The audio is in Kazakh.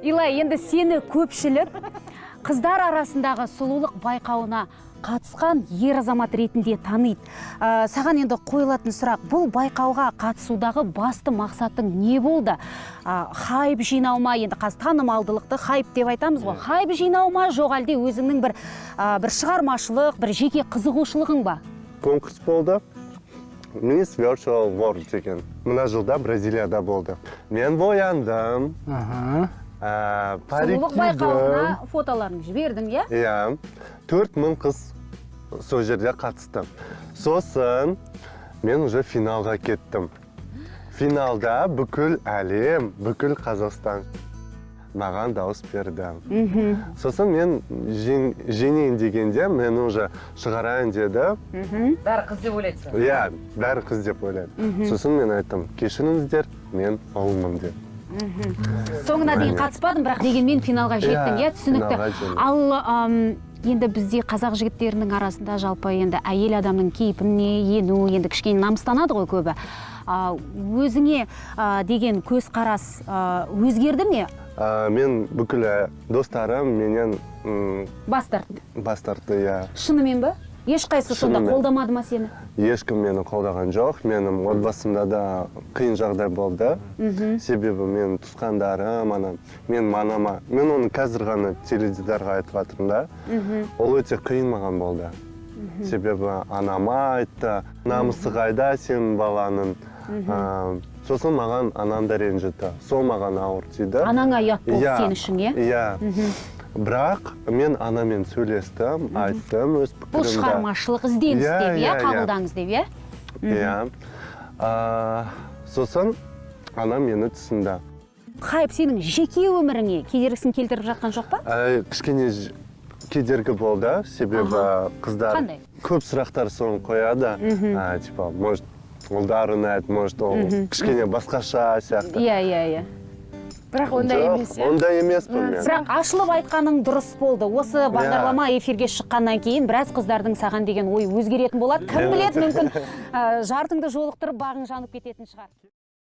Илай, енді сені көпшілік қыздар арасындағы сұлулық байқауына қатысқан ер азамат ретінде таниды. Саған енді қойылатын сұрақ: бұл байқауға қатысудағы басты мақсатың не болды? Хайп жинау ма? Енді қазір танымалдылықты хайп деп айтамыз ғой. Хайп жинау ма, жоқ әлде өзіңнің бір шығармашылық, бір жеке қызығушылығың ба? Конкурс болды, Miss Virtual World деген, мына жылда Бразилияда болды. Мен бояндым, парик Сұлулық кидім. байқауына фотоларын жібердің, иә? Иә, 4000 қыз сол жерде қатысты. Сосын мен уже финалға кеттім. Финалда бүкіл әлем, бүкіл Қазақстан маған дауыс берді. Сосын мен жеңейін дегенде, мені уже шығарайын деді. Бәрі қыз деп ойлайды сені. Иә, бәрі қыз деп ойлайды. Сосын мен айттым: «Кешіріңіздер, мен ұлмын», – деп. Соңына дейін қатыспадым, бірақ дегенмен финалға жеттің, Иә, иә? Түсінікті. финалға жеттім. Ал енді бізде қазақ жігіттерінің арасында жалпы енді әйел адамның кейпіне ену енді кішкене намыстанады ғой көбі. Өзіңе деген көзқарас өзгерді ме? Мен бүкіл достарым менен Бас тартты? Бас тартты, иә. Шынымен ба? Ешқайсысы сонда Шынымен. қолдамады ма сені? Ешкім мені қолдаған жоқ. Менің отбасымда да қиын жағдай болды, себебі менің туысқандарым, ана менің анама, мен оны қазір ғана теледидарға айтып жатырмын да, ол өте қиын маған болды, себебі анама айтты: «Намысы қайда сенің баланың?» Сосын маған анам да ренжіді, сол маған ауыр тиді. Анаңа ұят болды Иә, сен үшін, иә? Иә, бірақ мен анамен сөйлестім, айттым өз Бұл пікірімді. шығармашылық ізденіс Иә, деп, иә, иә, иә. қабылдаңыз деп, иә? Иә. Сосын анам мені түсінді. Хайп сенің жеке өміріңе кедергісін келтіріп жатқан жоқ па? Кішкене кедергі болды, себебі қыздар Қандай? көп сұрақтар соны қояды. Типа, может, ұлдар ұнайды, может, ол кішкене басқаша сияқты. иә иә иә Бірақ ондай Жоқ, емес, иә? ондай емеспін мен. Бірақ ашылып айтқаның дұрыс болды. Осы бағдарлама эфирге шыққаннан кейін біраз қыздардың саған деген ой өзгеретін болады. Кім біледі, мүмкін, жартыңды жолықтырып, бағың жанып кететін шығар.